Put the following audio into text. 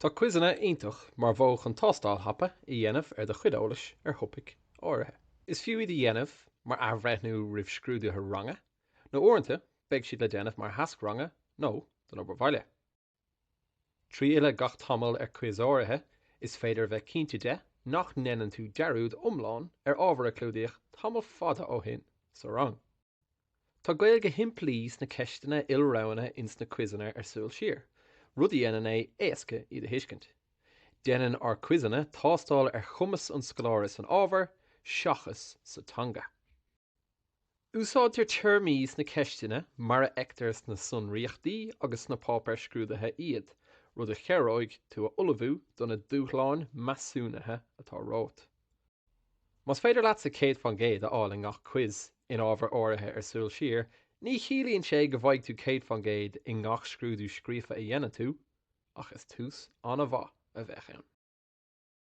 Tá quizeanna iontach mar mhodh chun tástáil thapa a dhéanamh ar do chuid eolais ar thopaic áirithe. Is fiú iad a dhéanamh mar athbhreithniú roimh scrúduithe ranga, nó uaireanta beidh siad le déanamh mar thasc ranga nó don obair bhaile. 3 fhilleadh gach tamall ar quiz áirithe, is féidir a bheith cinnte de nach ndéanann tú dearúd iomlán ar ábhar a clúdaíodh tamall fada ó shin sa rang. Tá Gaeilge shimplí sna ceisteanna ilroghanna ins na quizeanna ar Súil Siar, rud a dhéanann é éasca iad a thuiscint. Déanann ár quizeanna tástáil ar chumas an scoláire san ábhar, seachas sa teanga. Úsáidtear téarmaí sna ceisteanna mar a fheictear sna sonraíochtaí agus sna páipéir scrúdaithe iad, rud a chabhróidh tú a ullmhú do na dúshláin measúnaithe atá romhat. Más féidir leatsa 100% a fháil i ngach quiz in ábhar áirithe ar Súil Siar, ní chiallaíonn sé go bhfaighidh tú 100% i ngach scrúdú scríofa a dhéanann tú, ach is tús an-mhaith a bheadh ann.